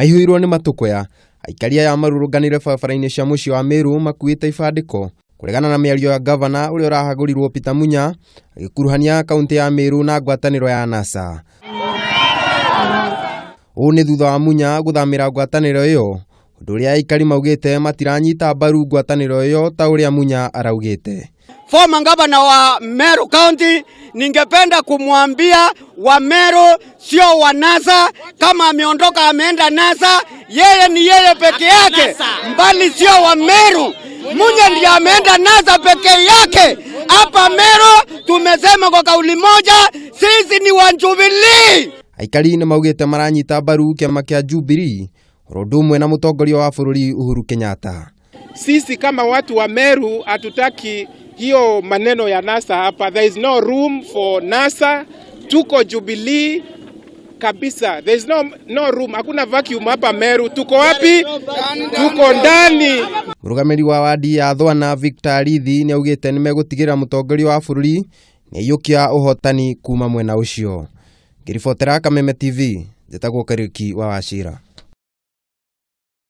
Maihũirwo nĩ matũkũya, aikari aya marũrũnganire barabara-inĩ cia mũciĩ wa Meru makuĩte ibandĩko kũregana na mĩario ya ngavana ũrĩa ũrahagũrirwo Peter Munya agĩkuruhania kaunti ya Meru na ngwatanĩro ya NASA. Ũũ nĩ thutha wa Munya gũthamĩra ngwatanĩro ĩyo, ũndũ ũrĩa aikari maugĩte matiranyita mbaru ngwatanĩro ĩyo ta ũrĩa Munya araugĩte. Former governor wa Meru County, ningependa kumwambia wa Meru sio wa NASA. Kama ameondoka ameenda NASA, yeye ni yeye peke yake, mbali sio wa Meru. Munya ndiye ameenda NASA peke yake. Hapa Meru tumesema kwa kauli moja, sisi ni wa Jubilee. Aikari nĩ maugĩte maranyita mbaru kĩama kĩa Jubilee oro ũndũ ũmwe na mũtongoria wa bũrũri Uhuru Kenyatta. Sisi kama watu wa Meru hatutaki hiyo maneno ya NASA hapa. There is no room for NASA. Tuko Jubilee kabisa. There is no room. Hakuna vacuum hapa Meru. Tuko wapi? Tuko ndani. Mũrũgamĩrĩri wa wadi ya Thwana Victor Arithi nĩ augĩte nĩ megũtigĩrĩra mũtongoria wa bũrũri nĩ aiyũkia ũhotani kuma mwena ũcio. Ngĩribotera Kameme TV, njĩtagwo Kariuki wa Wachira.